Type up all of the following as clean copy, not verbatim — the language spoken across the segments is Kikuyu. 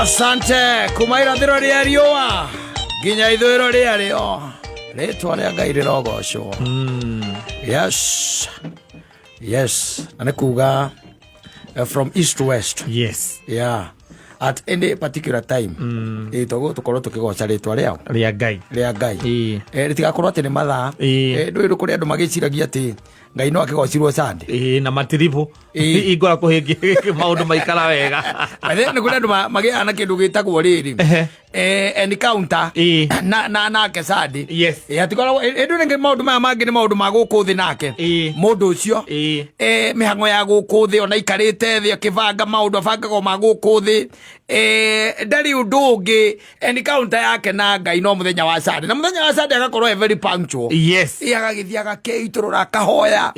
Asante kuma irathĩro rĩa riũa nginya ithũĩro rĩarĩo rĩtwa rĩa Ngai rĩrogocwo. Yes, yes, na nĩ kuga from east to west. Yeah, at any particular time toguo tũkorwo tũkĩgoca rĩtwa rĩao Rĩa Ngai. Rĩa Ngai. Ĩĩ. Rĩtigakorwo atĩ nĩ mathaa. Ĩĩ. Ndũĩ kũrĩ andũ magĩciragia atĩ Ngai no akĩgocirwo Sunday. Ĩĩ, na matiribũ. Ĩĩ. Ingora kũhĩngĩ maũndũ maikara wega. By the way, nĩ kũrĩ andũ magĩaga na kĩndũ gĩtagwo rĩrĩ encounter na nake Sunday. Hatikoragwo ĩndũ rĩngĩ maũndũ maya mangĩ nĩ maũndũ ma gũkũ thĩ nake mũndũ ũcio mĩhang'o ya gũkũ thĩ, ona aikarĩte thĩ akĩbanga maũndũ, abangaga o ma gũkũ thĩ, ndarĩ ũndũ ũngĩ. Encounter yake na Ngai no mũthenya wa Sunday, na mũthenya wa Sunday agakorwo e very punctual. Agagĩthiĩ agakĩitũrũra, akahoya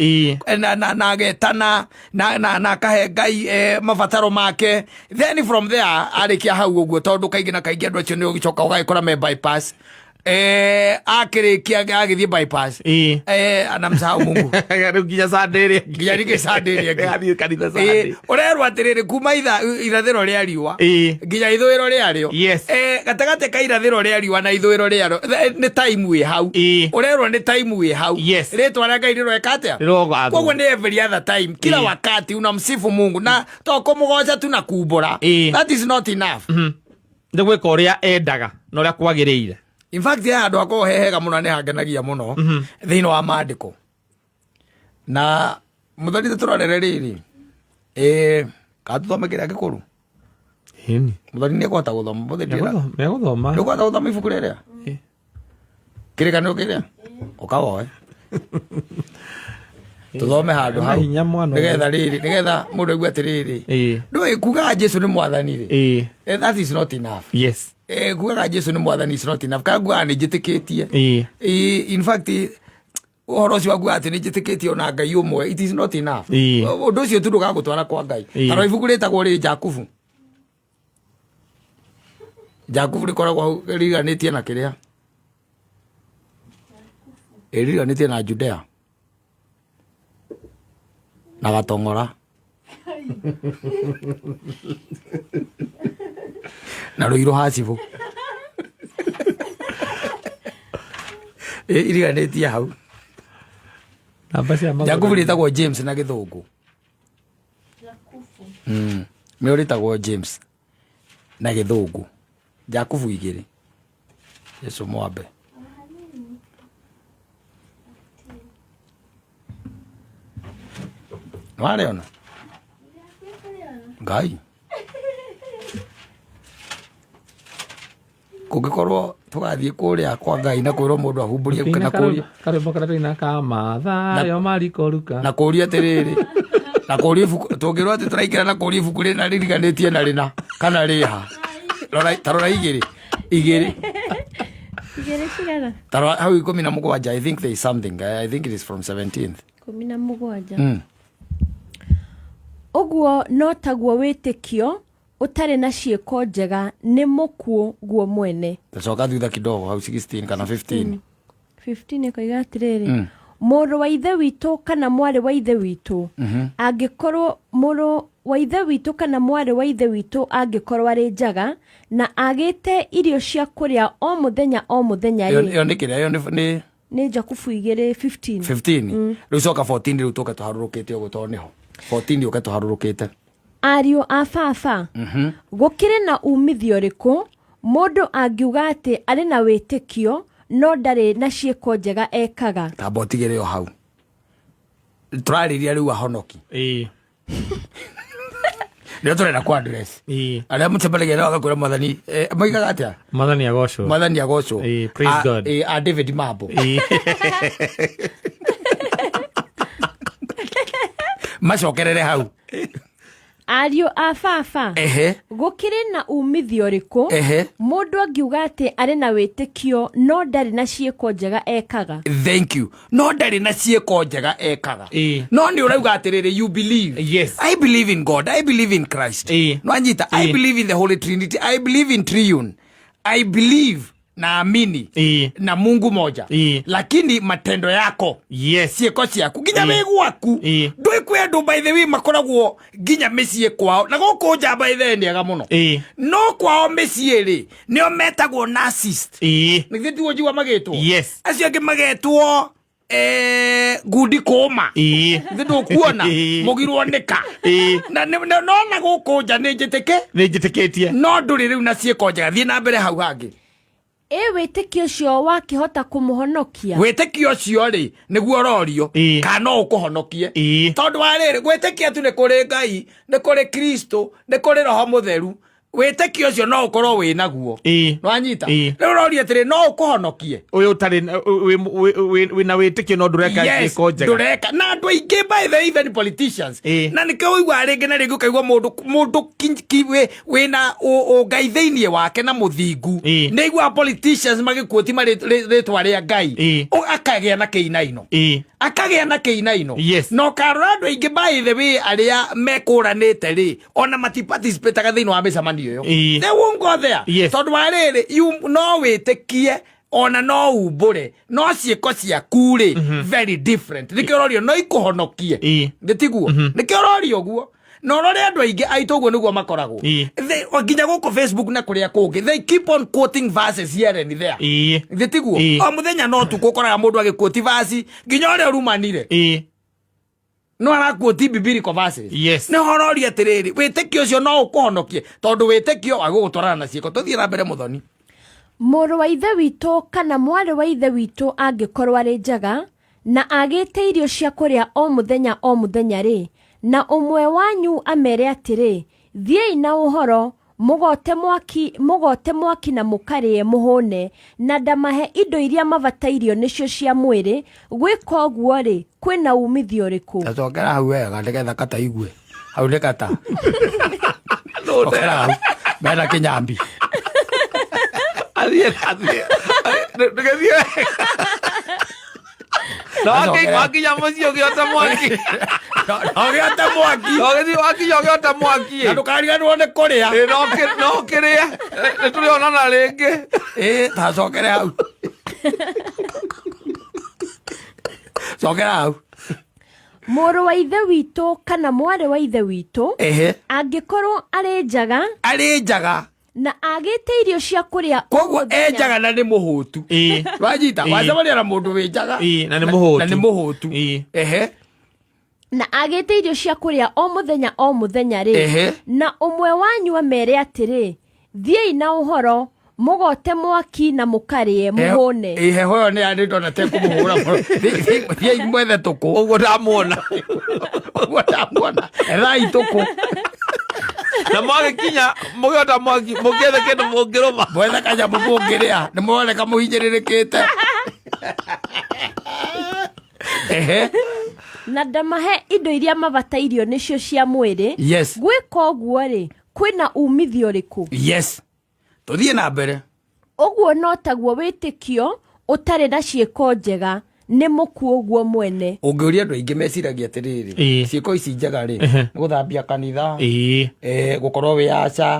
na agetana na akahe Ngai mabataro make. Then from there, arĩkia hau ũguo, tondũ kaingĩ na kaingĩ andũ acio nĩ ũgĩcoka ũgagĩkora me bypass, akĩrĩkia agĩthiĩ bypass, anamsahau Mungu. Rĩu nginya Sunday ĩrĩa ĩngĩ. Nginya rĩngĩ Sunday ĩrĩa ĩngĩ. Athiĩ kanitha Sunday. Ũrerwo atĩrĩrĩ, kuma irathĩro rĩa riũa nginya ithũĩro rĩarĩo, gatagatĩ ka irathĩro rĩa riũa na ithũĩro rĩarĩo nĩ time wĩ hau. Ũrerwo nĩ time wĩ hau. Rĩtwa rĩa Ngai rĩroeka atĩa? Rĩrogathwo. Koguo nĩ every other time, kila wakati unamsifu Mungu, na to kũmũgoca tu na kumbũra. That is not enough. Nĩ gwĩka ũrĩa endaga na ũrĩa kwagĩrĩire. In fact, he handũ hakoragwo he hega mũno, nĩ hangenagia mũno thĩinĩ wa maandĩko, na mũthoni tũrorere rĩrĩ, kana tũthome kĩrĩa gĩkũrũ. Ĩni. Mũthoni nĩ ekũhota gũthoma mũthĩ? Megũthoma. Nĩ ũkũhota gũthoma ibuku rĩrĩa, kĩrĩkanĩro kĩrĩa ũkawoe, tũthome handũ hau? Hinya mwana ũyũ. Nĩgetha rĩrĩ, nĩgetha mũndũ aigue atĩrĩrĩ, ndũĩ kugaga Jesu nĩ mwathani rĩ, that is not enough. Kugaga Jesu nĩ mwathani is not enough, kana kugaga nĩ njĩtĩkĩtie. In fact, ũhoro ũcio wakuga atĩ nĩ njĩtĩkĩtie ona Ngai ũmwe, it is not enough. Ũndũ ũcio tu ndũgagũtwara kwa Ngai. Tarora ibuku rĩtagwo rĩ Jakubu. Jakubu rĩkoragwo hau rĩriganĩtie na kĩrĩa, ĩriganĩtie na Judea na Gatong'ora na Rũirũ hacibũ. Iriganĩtie hau. Namba cia magũrũ. Jakubu rĩtagwo James na Gĩthũngũ. Nĩo rĩtagwo James na Gĩthũngũ. Jakubu 2, Jesu mwambe. Nĩwarĩona Ngai kũngĩkorwo tũgathiĩ kũrĩa kwa Ngai na kwĩrwo mũndũ ahumbũrie Tũkĩina na kũria karwĩmbo karĩa tũina ka Mathayo marikoruka. Na kũria atĩrĩrĩ, na kũria ibuku, tũngĩrwo atĩ tũraingĩra na kũria ibuku rĩna rĩriganĩtie na rĩna kana rĩha. Rora, ta rora 2 2. 2 cigana? Ta rora hau 17. I think there is something, I think it is from 17th. 17. Ũguo no taguo wĩtĩkio ũtarĩ na ciĩko njega nĩ mũkuũ guo mwene. Tacoka thutha kidogo hau 16 kana 15. 15 ĩkoiga atĩrĩrĩ, mũrũ wa ithe witũ kana mwarĩ wa ithe witũ angĩkorwo, mũrũ wa ithe witũ kana mwarĩ wa ithe witũ angĩkorwo arĩ njaga na agĩte irio cia kũrĩa o mũthenya o mũthenya Ĩyo rĩ. Ĩyo nĩ kĩrĩa, ĩyo nĩ Nĩ Jakubu 2:15. 15. Rĩu coka 14, rĩu tũke tũharũrũkĩte ũguo, tondũ nĩho 14, ũke tũharũrũkĩte. Ariũ a baba, gũkĩrĩ na umithio ũrĩkũ mũndũ angiuga atĩ arĩ na wĩtĩkio no ndarĩ na ciĩko njega ekaga? Tamba ũtigĩre o hau, tũrarĩria rĩu ahonoki. Nĩo tũrenda ku address. Arĩa mũcemanagia nao agakwĩra Mwathani, moigaga atĩa? Mwathani agocwo. Mwathani agocwo. Ĩĩ, praise God. A David Mambo. Macokerere hau. Ariũ a baba, gũkĩrĩ na umithio ũrĩkũ mũndũ angiuga atĩ arĩ na wĩtĩkio no ndarĩ na ciĩko njega ekaga? Thank you. No ndarĩ na ciĩko njega ekaga. No nĩ ũrauga atĩrĩrĩ, you believe. I believe in God, I believe in Christ. No anyita, I believe in the Holy Trinity, I believe in triune, I believe. Naamini na Mungu moja, lakini matendo yako, ciĩko ciaku nginya wĩ gwaku, ndũĩ kwĩ andũ, by the way, makoragwo nginya mĩciĩ kwao na gũkũ nja, by the way, nĩ ega mũno, no kwao mĩciĩ rĩ, nĩo metagwo narcissist. Nĩ githĩ tiguo njigua magĩtwo? Yes. Acio angĩ magetwo ngundi kũma. Githĩ ndũkuona? Mũgirwo nĩka. Na nona gũkũ nja nĩ njĩtĩke. Nĩ njĩtĩkĩtie. No ndũrĩ rĩu na ciĩko njega. Thiĩ na mbere hau hangĩ. Ĩ wĩtĩkio ũcio wakĩhota kũmũhonokia? Wĩtĩkio ũcio rĩ, nĩguo ũrorio kana no ũkũhonokie? Tondũ wa rĩrĩ, gwĩtĩkia tu nĩ kũrĩ Ngai, nĩ kũrĩ Kristo, nĩ kũrĩ Roho Mũtheru, wĩtĩkio ũcio no ũkorwo wĩ naguo. Nwanyita? Rĩu ũroria atĩrĩ, no ũkũhonokie? Ũyũ ũtarĩ wĩna wĩtĩkio no ndũreka ciĩko njega. Ndũreka. Na andũ aingĩ, by the way, even politicians, na nĩkĩo ũiguaga rĩngĩ na rĩngĩ ũkaigua mũndũ wĩna ũngai thĩinĩ wake na mũthingu, nĩ aiguaga politicians magĩquote rĩtwa rĩa Ngai, akagĩa na kĩinaino, akagĩa na kĩinaino. Na ũkarora andũ aingĩ, by the way, arĩa mekũranĩte rĩ, ona matiparticipataga thĩinĩ wa mĩcemanio ĩyo. They won't go there. Tondũ wa rĩrĩ, no wĩtĩkie ona no umbũre, no ciĩko ciaku rĩ, very different. Nĩkĩo ũrorio no ikũhonokie. Nĩtiguo? Nĩkĩo ũrorio ũguo. Na ũrore andũ aingĩ aitũ ũguo nĩguo makoragwo. Nginya gũkũ Facebook na kũrĩa kũngĩ, they keep on quoting verses here and there. Githĩ tiguo? O mũthenya no tukũ ũkoraga mũndũ agĩquote verse, nginya ũrĩa ũrumanire no araquote biblical verses. Nĩ hororia atĩrĩrĩ, wĩtĩkio ũcio no ũkũhonokie? Tondũ wĩtĩkio wagũgũtwarana na ciĩko. Tũthiĩ na mbere, Mũthoni. Mũrũ wa ithe witũ kana mwarĩ wa ithe witũ angĩkorwo arĩ njaga na agĩte irio cia kũrĩa o mũthenya o mũthenya rĩ, na ũmwe wanyu amere atĩrĩ, "Thiĩi na ũhoro, mũgote mwaki, mũgote mwaki na mũkarĩe mũhũne," na ndamahe indo iria mabatairio nĩcio cia mwĩrĩ, gwĩka ũguo rĩ, kwĩna umithio ũrĩkũ? Tacokera hau wega nĩgetha kata igue hau nĩ kata. Cokera hau mena kĩnyambi. Athiĩ, athiĩ, ndũgathiĩ. Na wakinya mũciĩ ũgĩota mwaki. Ũgĩote mwaki. Ũgĩthiĩ wakinya ũgĩota mwaki. Na ndũkariganĩrwo nĩ kũrĩa. Ĩ, no ũkĩrĩe. Nĩ tũrĩonana rĩngĩ. Ĩ, tacokere hau, cokera hau. Mũrũ wa ithe witũ kana mwarĩ wa ithe witũ angĩkorwo arĩ njaga, arĩ njaga, na agĩte irio cia kũrĩa o koguo mũthenya. E njaga na nĩ mũhũtu. Wanyita? Wacemania na mũndũ wĩ njaga Na nĩ mũhũtu. Na nĩ mũhũtu. Na agĩte irio cia kũrĩa o mũthenya o mũthenya rĩ, na ũmwe wanyu amere atĩrĩ, "Thiĩi na ũhoro, mũgote mwaki na mũkarĩe mũhũne," Ĩ, heho ĩyo nĩ yandĩ ndona tekũmũhũra mũno. Thiĩi mwethe tũkũ. Ũguo ndamuona. Ũguo ndamuona, ethai tũkũ. Na mwagĩkinya mũgĩota mwaki, mũkĩethe kĩndũ mũngĩrũma. Mwethe kanyamũ mũngĩrĩa, nĩ mũroneka mũhinyĩrĩrĩkĩte. Na ndamahe indo iria mabatairio nĩcio cia mwĩrĩ, gwĩka ũguo rĩ, kwĩna umithio ũrĩkũ? Yes, tũthiĩ na mbere. Ũguo no taguo wĩtĩkio ũtarĩ na ciĩko njega nĩ mũkuũ guo mwene. Ũngĩũria andũ aingĩ meciragia atĩrĩrĩ, ciĩko ici njega rĩ, nĩ gũthambia kanitha, gũkorwo wĩ aca.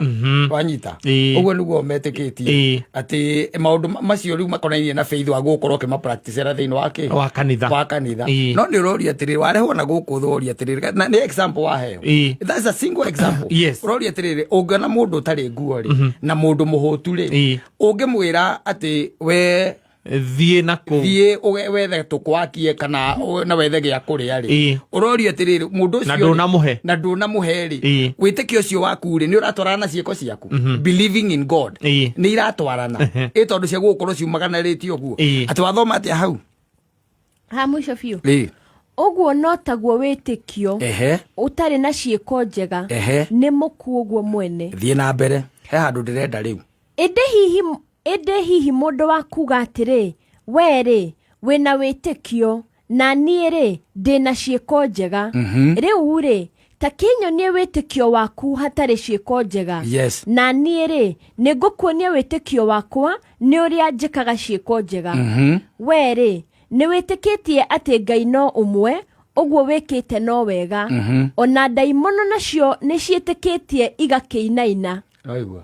Wanyita? Ũguo nĩguo metĩkĩtie, atĩ maũndũ macio rĩu makonainie na faith wa gũkorwo ũkĩmapracticera thĩinĩ wa kĩ? Wa kanitha. Wa kanitha. No nĩ ũroria atĩrĩrĩ, warehwo na gũkũ ũroria atĩrĩrĩ, na nĩ example waheo. That's a single example. Ũroria atĩrĩrĩ, ũngĩona mũndũ ũtarĩ nguo rĩ, na mũndũ mũhũtu rĩ, ũngĩmwĩra atĩ we Thiĩ na kũu, thiĩ wethe tũkwakie kana na wethe gĩa kũrĩa rĩ, ũroria atĩrĩrĩ, mũndũ ũcio Na rĩ, ndũnamũhe. Na ndũnamũhe rĩ, wĩtĩkio ũcio waku rĩ, nĩ ũratwarana na ciĩko ciaku? Believing in God nĩ iratwarana? Ĩ, tondũ cia gũkorwo ciumaganĩrĩtie ũguo. Atĩ wathoma atĩa hau? Ha mũico biũ. Ũguo no taguo wĩtĩkio ũtarĩ na ciĩko njega nĩ mũkuũ guo mwene. Thiĩ na mbere, he handũ ndĩrenda rĩu. Ĩndĩ hihi mũndũ wa kuga atĩrĩ, "We rĩ, wĩna wĩtĩkio, na niĩ rĩ, ndĩ na ciĩko njega," rĩu rĩ, ta kĩnyonie wĩtĩkio waku hatarĩ ciĩko njega, na niĩ rĩ, nĩ ngũkuonia wĩtĩkio wakwa nĩ ũrĩa njĩkaga ciĩko njega. We rĩ, nĩ wĩtĩkĩtie atĩ Ngai no ũmwe, ũguo wĩkĩte no wega. Ona ndaimono nacio nĩ ciĩtĩkĩtie igakĩinaina. Waigua?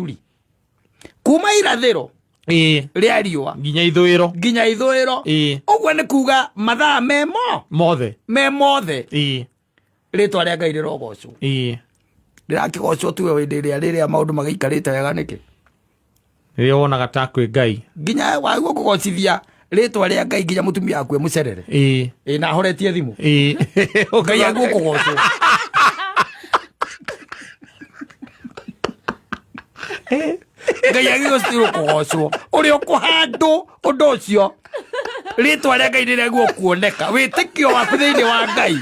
Mũturi kuma irathĩro rĩa riũa nginya ithũĩro, nginya ithũĩro. Ũguo nĩ kuga mathaa memo mothe, me mothe, rĩtwa rĩa Ngai rĩrogocwo. Rĩrakĩgocwo tuwe hĩndĩ ĩrĩa rĩrĩa maũndũ magĩikarĩte wega nĩkĩ? Rĩrĩa wonaga ta kwĩ Ngai. Nginya waguo kũgocithia rĩtwa rĩa Ngai nginya mũtumia akue mũcerere. Ĩ na ahoretie thimũ. Ngai aguo kũgocwo. Ngai agĩgocirwo kũgocwo ũrĩa ũkũhandũ ũndũ ũcio, rĩtwa rĩa Ngai rĩrĩa kuoneka, wĩtĩkio waku thĩinĩ wa Ngai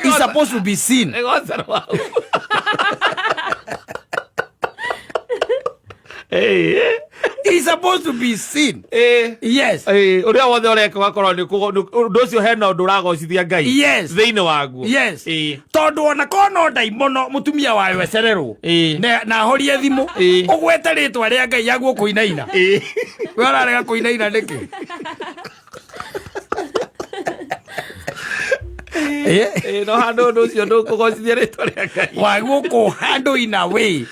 is supposed to be seen. Rĩgocerwo hau. Is supposed to be seen. Yes. Ũrĩa wothe ũreka ũgakorwo nĩ ũndũ ũcio hena ũndũ ũragocithia Ngai thĩinĩ waguo. Yes. Tondũ ona korwo no ndaimono mũtumia wayo ecererwo na ahorie thimũ, ũgwete rĩtwa rĩa Ngai aguo kũinaina. We ũrarega kũinaina nĩkĩ? No handũ ũndũ ũcio ndũkũgocithia rĩtwa rĩa Ngai. Waguo kũhandũ in a way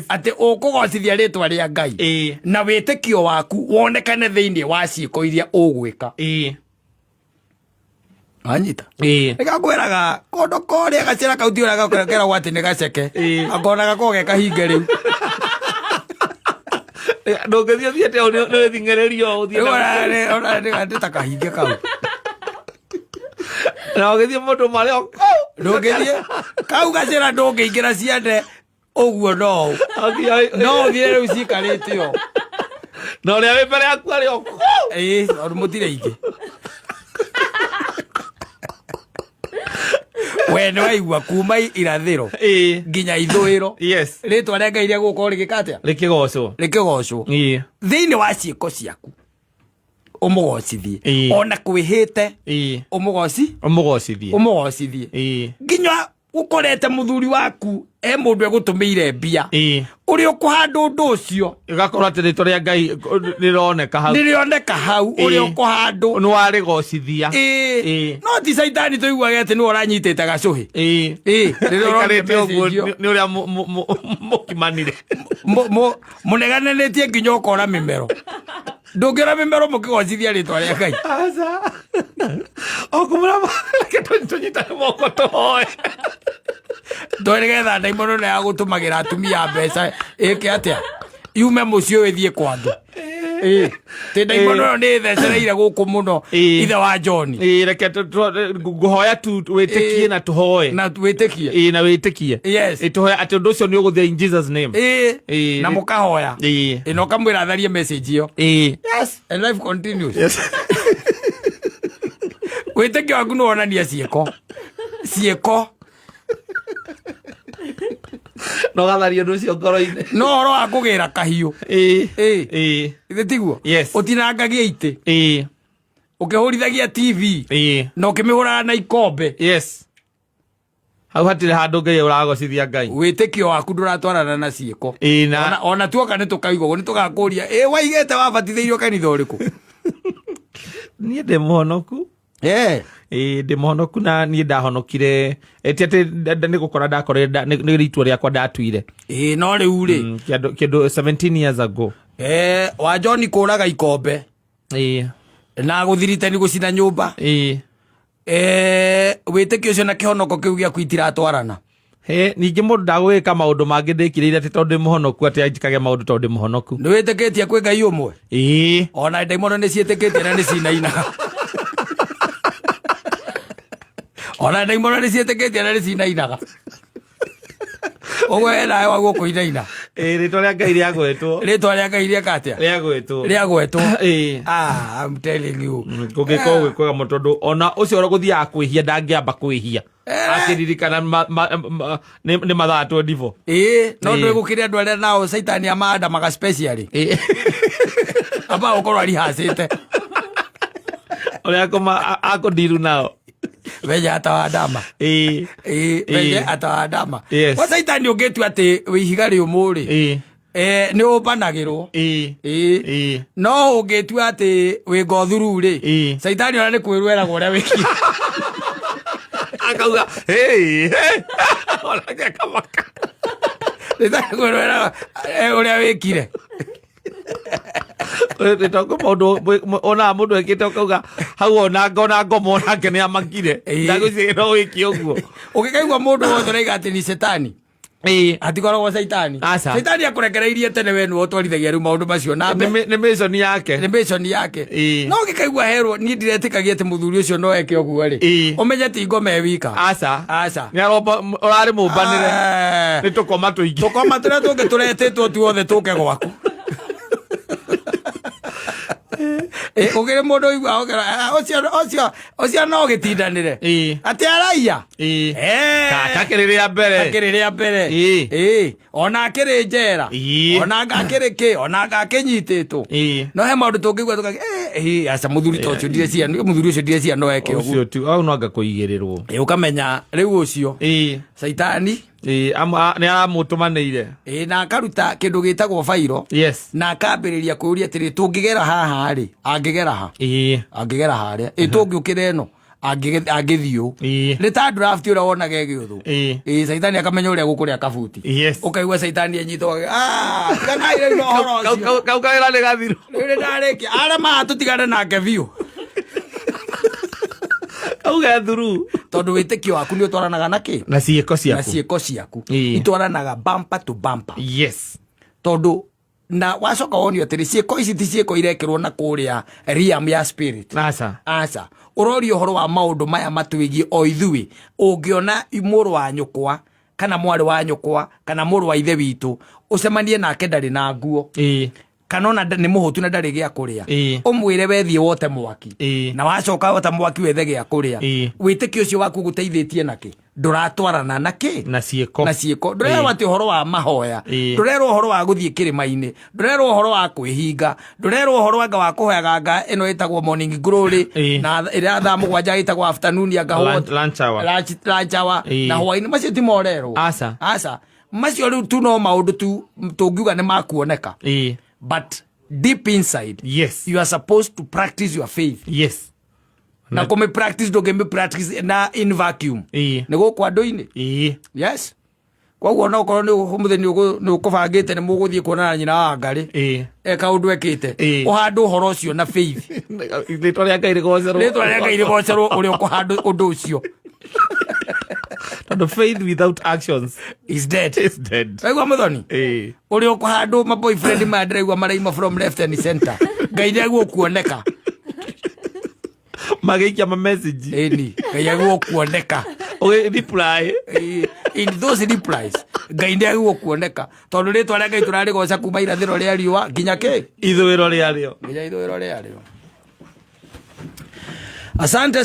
atĩ ũkũgocithia rĩtwa rĩa Ngai na wĩtĩkio waku wonekane thĩinĩ wa ciĩko iria ũgwĩka. Wanyita? Nĩgakwĩraga kondo korĩa gacĩra kau ti ũrĩa gakeragwo atĩ nĩ gaceke. Akona gakorwo ge kahinge rĩu. Ndũngĩthiĩ ũthiĩte ũũ nĩ ũthing'ĩrĩrio ũthiĩ Nĩ ta kahinge kau. Na ũgĩthiĩ mũndũ marĩ o kũu. Ndũngĩthiĩ kau gacĩra, ndũngĩingĩra ciande ũguo, no no ũthiĩ rĩu cikarĩte o. Na ũrĩa wĩ mbere yaku arĩ o kũu. Ĩĩ, tondũ mũtirĩ aingĩ. We nĩ waigua kuma irathĩro nginya ithũĩro. Rĩtwa rĩa Ngai rĩagũkorwo rĩgĩka atĩa? Rĩkĩgocwo. Rĩkĩgocwo. Thĩinĩ wa ciĩko ciaku ũmũgocithie. Ona kwĩhĩte ũmũgoci Ũmũgocithie. Ũmũgocithie. Nginya ũkorete mũthuri waku e mũndũ egũtũmĩire mbia, ũrĩa ũkũhanda ũndũ ũcio, Ĩgakorwo atĩ rĩtwa rĩa Ngai rĩroneka hau. Nĩrĩoneka hau ũrĩa ũkũhandwo. Nĩ warĩgocithia. No ti caitani tũiguage atĩ nĩwe ũranyitĩte gacũhĩ. Rĩrĩa ũronire Aikarĩte ũguo message ĩyo. Nĩ ũrĩa mũkimanire. Mũnegananĩtie nginya ũkora mĩmero. Ndũngĩora mĩmero mũkĩgocithia rĩtwa rĩa Ngai. Aca. O kũmũra, reke tũnyitane moko tũhoe. Tondũ nĩgetha ndaimono nĩ ya gũtũmagĩra atumia mbeca ĩke atĩa? Yume mũciĩ ũyũ ĩthiĩ kwa andũ. Tĩ ndaimono ĩyo nĩ ĩthecereire gũkũ mũno. Ithe wa John. Reke ngũhoya tu wĩtĩkie na tũhoe. Na wĩtĩkie. Na wĩtĩkie. Tũhoe atĩ ũndũ ũcio nĩ ũgũthira in Jesus name. Na mũkahoya. Na ũkamwĩra atharie message ĩyo. Yes, and life continues. Wĩtĩkio waku nĩ wonania ciĩko, ciĩko. Na ũgatharia ũndũ ũcio ngoro-inĩ. No ũhoro wa kũgĩra kahiũ, Githĩ tiguo? Yes. Ũtinangagia itĩ, ũkĩhũrithagia TV, na ũkĩmĩhũraga na ikombe. Yes, hau hatirĩ handũ Ngai ũragocithia Ngai. Wĩtĩkio waku ndũratwarana na ciĩko. Na Ona tuoka nĩ tũkaigua ũguo, nĩ tũgakũria, ĩ waigĩte wabatithĩirio kanitha ũrĩkũ? Niĩ ndĩ mũhonoku. Ndĩ mũhonoku na niĩ ndahonokire, ti atĩ nĩ gũkora ndakorire, nĩ itua rĩakwa ndatuire. Ĩ, no rĩu rĩ, Kĩndũ 17 years ago. Wa John kũraga ikombe na gũthiritani gũcina nyũmba, wĩtĩkio ũcio na kĩhonoko kĩu gĩaku itiratwarana. He, ningĩ mũndũ ndagũgĩka maũndũ mangĩ ndĩkirĩire atĩ tondũ ndĩ mũhonoku, atĩ anjikage maũndũ tondũ ndĩ mũhonoku. Nĩ wĩtĩkĩtie kwĩ Ngai ũmwe? Ĩĩ. Ona ndaimono nĩ ciĩtĩkĩtie na nĩ cinainaga. Ona ndaimono nĩ ciĩtĩkĩtie na nĩ cinainaga. Ũguo we nawe waguo kũinaina. Ĩĩ, rĩtwa rĩa Ngai rĩagwetwo. Rĩtwa rĩa Ngai rĩeka atĩa? Rĩagwetwo. Rĩagwetwo. Ah, I'm telling you. Kũngĩkorwo gwĩ kwega mũno tondũ ona ũcio ũrĩa gũthiaga kwĩhia ndangĩamba kwĩhia akĩririkana nĩ mathaa 24. Ĩĩ, no ndũĩ gũkĩrĩ andũ arĩa nao caitani amaandamaga specially. Amba gũkorwo arihacĩte. Ũrĩa akũndiru nao. Venye atawandama. Ĩĩ, venye atawandama. Kwa caitani ũngĩtua atĩ wĩ ihiga rĩũmũ rĩ, nĩ ũmbanagĩrwo. No ũngĩtua atĩ wĩ ngothuru rĩ, caitani ona nĩ kwĩrwo eragwo ũrĩa wĩkire. Akauga hey, hey. Onake akamaka. Caitani kwĩrwo eragwo ũrĩa wĩkire. Tondũ maũndũ onaga mũndũ ekĩte ũkauga hau ona ngoma onake nĩ amakire. Ndagwĩciria no wĩke ũguo. Ũngĩkaigua mũndũ wothe ũraiga atĩ ni cetani, atikoragwo caitani. Aca. Caitani akũrekereirie tene, we nĩwe ũtwarithagia rĩu maũndũ macio na Nĩ mission yake. Nĩ mission yake. No ũngĩkaigua herwo niĩ ndiretĩkagia atĩ mũthuri ũcio no eke ũguo rĩ, ũmenye ti ngoma e wika. Aca. Aca. Nĩ aromba ũrarĩ mũmbanĩre. Nĩ tũkoma tũingĩ. Tũkoma tũrĩa tũngĩ tũretĩtwo tuothe tũke gwaku. Ũkĩrĩ mũndũ ũigua ũkĩra, "Ah, ũcio ũcio ũcio no gĩtindanĩre atĩ araiya." Kakĩrĩ rĩa mbere. Akĩrĩ rĩa mbere. Ona akĩrĩ njera, ona anga akĩrĩ kĩ, ona anga akĩnyitĩtwo. No he maũndũ tũngĩigua tũkagi, aca, mũthuri ta ũcio ndireciria, mũthuri ũcio ndireciria no eke ũguo. Ũcio tu au no anga kũigĩrĩrwo. Ũkamenya rĩu ũcio caitani Nĩ aramũtũmanĩire. Na akaruta kĩndũ gĩtagwo bairo, na akambĩrĩria kwĩũria atĩrĩ, tũngĩgera haha rĩ, angĩgera ha? Angĩgera harĩa? Ĩ tũngĩũkĩra ĩno, angĩthiĩ ũũ? Nĩ ta draft ũrĩa wonaga ĩgĩũthũ. Caitani akamenya ũrĩa gũkũrĩa kabuti. Ũkaigua caitani enyitwo, tiganai rĩu na ũhoro Kau ũcio. kau kawĩra nĩ gathiru. Rĩu nĩ ndarĩkia arĩa maa tũtigane nake biũ. Kau gethuru. Tondũ wĩtĩkio waku nĩ ũtwaranaga na kĩ? Na ciĩko Na ciaku. Ciĩko ciaku itwaranaga bumper to bumper. Tondũ na wacoka wonio atĩrĩ, ciĩko ici ti ciĩko irekĩrwo na kũrĩa realm ya spirit. Aca. Aca, ũroria ũhoro wa maũndũ maya matwĩgiĩ o ithuĩ. Ũngĩona mũrũ wa nyũkwa kana mwarĩ wa nyũkwa kana mũrũ wa ithe witũ, ũcemanie nake ndarĩ na nguo, Kana ona nĩ mũhũtu na ndarĩ gĩa kũrĩa, ũmwĩre wethiĩ wote mwaki, na wacoka wota mwaki wethe gĩa kũrĩa. Wĩtĩkio ũcio waku ũgũteithĩtie nakĩ? Ndũratwarana na kĩ? Na ciĩko. Na ciĩko. Ndũrerwo atĩ ũhoro wa mahoya, ndũrerwo ũhoro wa gũthiĩ kĩrĩma-inĩ, ndũrerwo ũhoro wa kwĩhinga, ndũrerwo ũhoro anga wa kũhoyaga anga ĩno ĩtagwo morning glory, na ĩrĩa thaa 7 ĩtagwo afternoon anga what? Lunch hour. Lunch hour. Na hwaĩ-inĩ. Macio ti morerwo. Aca. Aca, macio rĩu tu no maũndũ tu tũngiuga nĩ makuoneka, but deep inside you are supposed to practice your faith. Na kũmĩ practice, ndũngĩmĩ practice na in vacuum. Nĩ gũkũ andũ-inĩ. Yes, koguo no korwo nĩ ũmũthĩ nĩ ũkũbangĩte nĩ mũgũthiĩ kuonana nyina wa ngarĩ, e kaũndũ ekĩte, ũhandũ ũhoro ũcio na faith. Rĩtwa rĩa Ngai rĩgocerwo. Rĩtwa rĩa Ngai rĩgocerwo ũrĩa ũkũhandũ ũndũ ũcio. Tondũ faith without actions is dead. Is dead. Waigua, Mũthoni? Ũrĩa ũkũhandũ ma boyfriend maya ndĩraigua maraima from left and center, Ngai nĩ agũkuoneka. Magĩikia ma message. Ĩni, Ngai agũkuoneka. Ũgĩ reply. In those replies, Ngai nĩ agũkuoneka, tondũ rĩtwa rĩa Ngai tũrarĩgoca kuma irathĩro rĩa riũa nginya kĩ? Ithũĩro rĩarĩo. Nginya ithũĩro rĩarĩo. Asante.